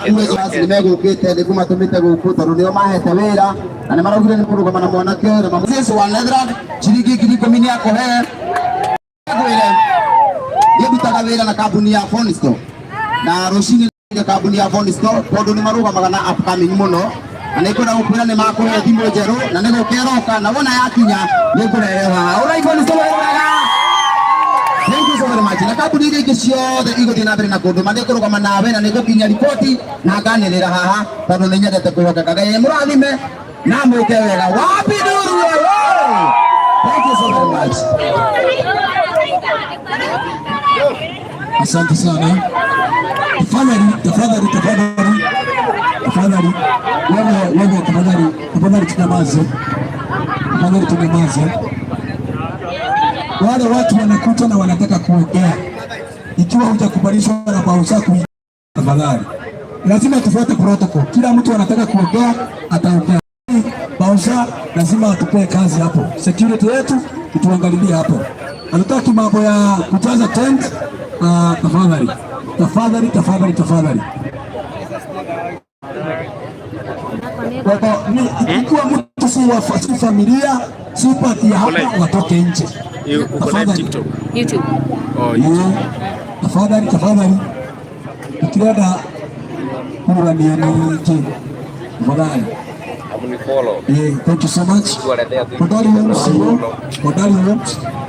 Nĩ megũkĩte nĩ ngũmatũmĩte gũkũ tondũ nĩo mahete wĩra na nĩ maraugire nĩ kũrũgama na mwanake ũyũ na Moses wa Netherland ciringi 10,000 nĩ akũhe. Ngwĩre niĩ ndutaga wĩra na kambuni ya Phone Store na rũcinĩ na kambuni ya Phone Store tondũ nĩ marũgamaga na upcoming mũno na nĩ ngwenda gũkwĩra nĩ makũhe thimũ njerũ na nĩ gũka ĩroka na wona yakinya nĩ ngũrehe haha. Ũrai Phone Store wega. Thank you so very much. Na kambuni iria ingĩ ciothe igũthiĩ na mbere na kũndũma nĩ ngũrũgama nawe na nĩ ngũkinyia riboti na nganĩrĩra haha tondũ nĩ nyendete kwĩhokeka. Ngai mũrathime na mwĩke wega. Wapi nduru wewe? Thank you so very much. Asante sana. Tafadhali, tafadhali, tafadhali, tafadhali, wewe, wewe, tafadhali, tafadhali tunyamaze, tafadhali tunyamaze. Wale watu wanakuja na wanataka kuongea, ikiwa hujakubalishwa na bouncer kuingia, tafadhali, lazima tufuate protocol. Kila mtu anataka kuongea, ataongea. Bouncer lazima atupee kazi hapo, security yetu ituangalilie hapo. Hatutaki mambo ya kujaza tent. Tafadhali, tafadhali, tafadhali, tafadhali. Ikiwa mtu si familia si party ya hapa, watoke nje. Tafadhali. YouTube. Oh, YouTube. Tafadhali, tafadhali. Tukirenda kurania ningĩ. Tafadhali. Amnifollow. Yeah, thank you so much. Hodari Homes, Hodari Homes.